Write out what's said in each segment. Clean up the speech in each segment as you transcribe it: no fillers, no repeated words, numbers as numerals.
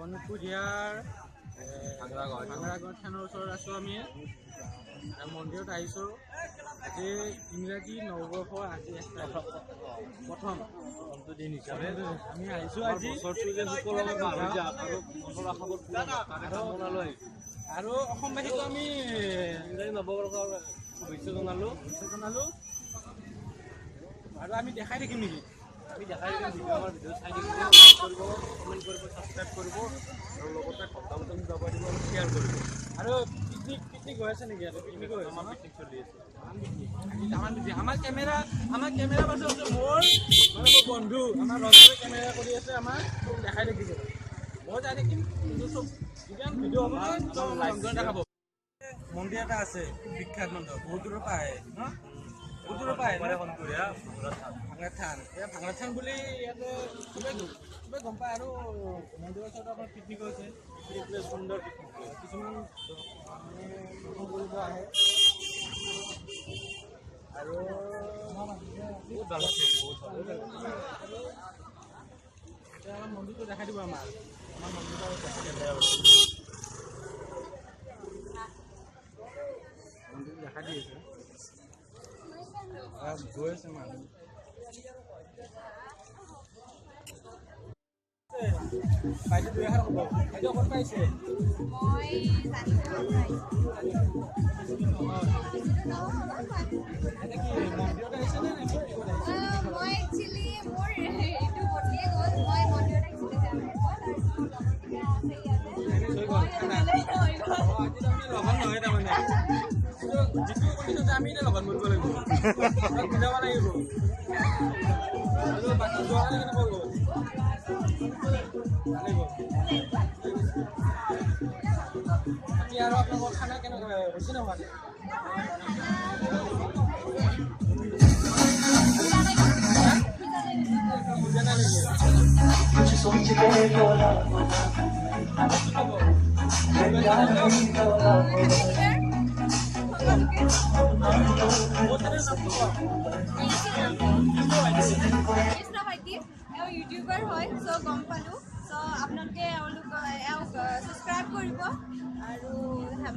বনপুৰীয়াৰ ভাঙৰাগড় থানৰ ওচৰত আছোঁ আমি। মন্দিৰত আহিছোঁ। আজি ইংৰাজী নৱবৰ্ষৰ আজি এক তাৰিখ, প্ৰথমটো দিন হিচাপে আমি আহিছোঁ। আজি আৰু অসমবাসীকো আমি ইংৰাজী নৱবৰ্ষৰ শুভেচ্ছা জনালোঁ, শুভেচ্ছা জনালোঁ। আৰু আমি দেখাই থাকিম নেকি? আমি দেখাই থাকিম। ভিডিঅ', আমাৰ ভিডিঅ' চাই থাকিব, লাইক কৰিব, কমেণ্ট কৰিব, ছাবস্ক্ৰাইব কৰিব আৰু লগতে ঘণ্টা বটন দবাই দিব আৰু শ্বেয়াৰ কৰিব। আৰু পিকনিক হৈ আছে নেকি ইয়াতে? পিকনিক হৈ আছে। আমাৰ পিকনিক চলি আছে। পিকনিক, আমাৰ কেমেৰা পাৰ্চন আছে মোৰ, মানে মোৰ বন্ধু, আমাৰ ৰঞ্জনে কেমেৰা কৰি আছে। আমাৰ দেখাই থাকিব, মই যাই থাকিম। কিন্তু চব যিমান ভিডিঅ' হ'ব নহয়, চব আমাৰ ৰঞ্জনে দেখাব। মন্দিৰ এটা আছে, খুব বিখ্যাত মন্দিৰ, বহুত দূৰৰ পৰা আহে ন, বহুত দূৰৰ পৰা আহে ন? শংকৰীয়া ভাঙৰা থান। ভাঙৰা থান, এই ভাঙৰা থান বুলি ইয়াতে চবে গম পায়। আৰু মন্দিৰৰ ওচৰত আপোনাৰ পিকনিকো আছে। পিকনিক প্লেচ, সুন্দৰ পিকনিক প্লেচ। কিছুমান মানে দৰ্শন কৰিব আহে আৰু বহুত ভাল আছে, বহুত ভাল। আৰু এতিয়া আমাৰ মন্দিৰটো দেখাই দিব। আমাৰ মন্দিৰটো দেখাই দিব, মন্দিৰটো দেখাই দি আছে। গৈ আছে মানুহ। বাইদেউ, দুই এষাৰ ক'ব। বাইদেউ, ক'ত পাইছে? মই জানিব পাৰিছোঁ। ইয়াতে কি মন্দিৰত আহিছে নে পিকনিকত আহিছে? মই একচুৱেলি মোৰ এইটো বদলিয়ে গ'ল। মই মন্দিৰত আহিছিলোঁ তাৰপিছত মোৰ লগৰকেইটা আছে ইয়াতে। মেনেজ হৈ গ'ল খানা। হৈ গ'ল। অঁ, আজি তাৰমানে লগন নহয়, তাৰমানে যিটো কণ্ডিশ্যন আমি এতিয়া লগন কৰিব লাগিব, তাক বুজাব লাগিব। আৰু বাকী যোৱাকালি কেনেকুৱা গ'ল? ভালেই গ'ল। বাকী আৰু আপোনালোকৰ খানা কেনেকুৱা হৈছে নে হোৱা নাই? বুজা নাই নেকি? कुछ सोच के बोला কি ক'ব? बोला। মোৰ চেনেল নামটো কোৱা। কৃষ্ণ ভাইটি, এওঁ ইউটিউবাৰ হয়, চ' গম পালোঁ। চ' আপোনালোকে এওঁক ছাবস্ক্ৰাইব কৰিব আৰু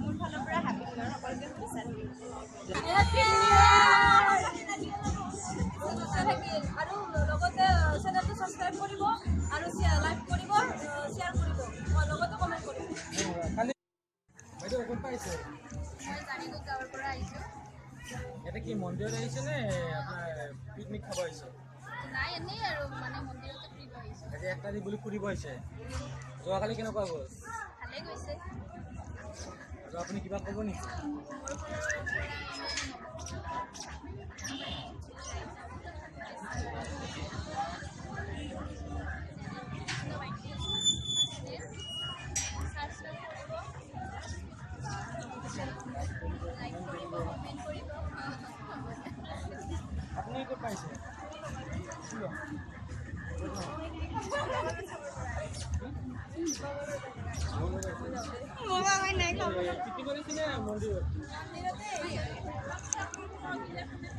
মোৰ ফালৰ পৰা হেপী নিউ ইয়াৰ, সকলোকে শুভেচ্ছা থাকিল। শুভেচ্ছা থাকিল আৰু লগতে চেনেলটো ছাবস্ক্ৰাইব কৰিব আৰু লাইক কৰিব, শ্বেয়াৰ কৰিব, লগতে কমেণ্ট কৰিব। কালি বাইদেউ, ক'ত পাইছে? মই জানিগোগ গাঁৱৰ পৰা আহিছোঁ। ইয়াতে কি মন্দিৰত আহিছে নে আপোনাৰ পিকনিক খাব আহিছে? নাই, এনেই আৰু মানে মন্দিৰতে ফুৰিব আহিছোঁ। আজি 1 তাৰিখ বুলি ফুৰিব আহিছে। যোৱাকালি কেনেকুৱা গ'ল? ভালেই গৈছে। আৰু আপুনি কিবা ক'ব নেকি? মোৰ ফালৰ পৰা ছাবস্ক্ৰাইব কৰিব, লাইক কৰিব, কমেণ্ট কৰিব। আপুনি ক'ত পাইছে? কিয়? পিকনিক কৰিছে নে মন্দিৰত?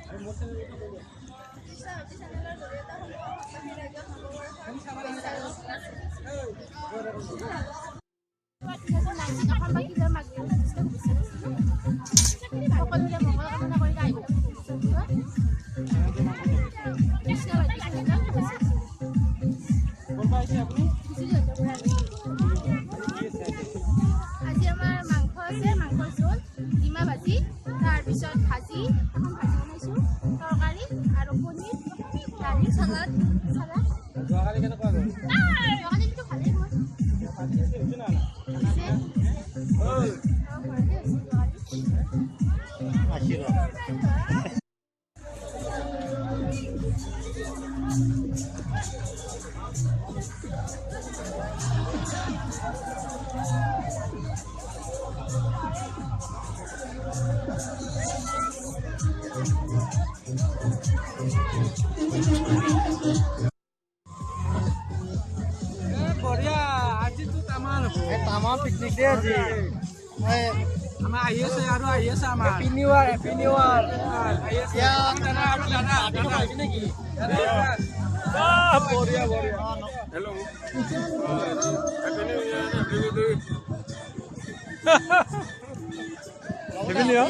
আৰু মোৰ চেনেলটো ক'ব। চেনেলৰ জৰিয়তে সমূহ অসমবাসী ৰাইজক নৱবৰ্ষৰ এই, গৈ থাকক। 2019 অসমবাসীলৈ মাঘ বিহুৰ যথেষ্ট শুভেচ্ছা যাচিলোঁ। সকলোৰে মংগল কামনা কৰি আহিব কৃষ্ণ ভাইটি চেনেলত শুভেচ্ছা যাচিলোঁ। ক'ৰ পৰা আহিছে আপুনি? বিজুলীহঁতৰ পৰা আহিছোঁ। কি আছে আজি? আজি আমাৰ মাংস আছে, মাংসৰ জোল, ডিমা ভাজি, তাৰপিছত ভাজি এখন ভাজি বনাইছোঁ, তৰকাৰী আৰু পনীৰ, দালি, চালাড চালাড। যোৱাকালি কেনেকুৱা গ'ল? যোৱাকালিতো ভালেই গ'ল। পাৰ্টি চাৰ্টি হৈছে নে নাই? হৈছে। ঐ। ঘৰতে হৈছে যোৱাকালি। আশীৰ্বাদ। এ বঢ়িয়া, আজিতো তামাম হ'ব। তামাম পিকনিক দে আজি। আমাৰ আহি আছে আৰু আহি আছে আমাৰ। Happy new year, happy new year. আহি আছে দাদা আৰু দাদা, দাদা আহিছে নেকি? দাদা। বঢ়িয়া বঢ়িয়া। Hello, happy new year. Happy new year.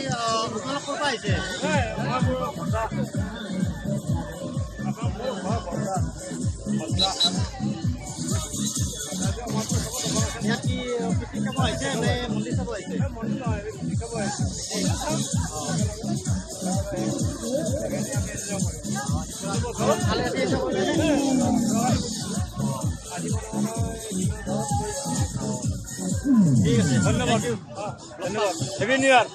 আপোনালোক ক'ৰ পৰা আহিছে? ইয়াত কি পিকনিক খাব আহিছে নে মন্দিৰ চাব আহিছে? ভালে আছে। ঠিক আছে, ধন্যবাদ, ধন্যবাদ। Happy new year.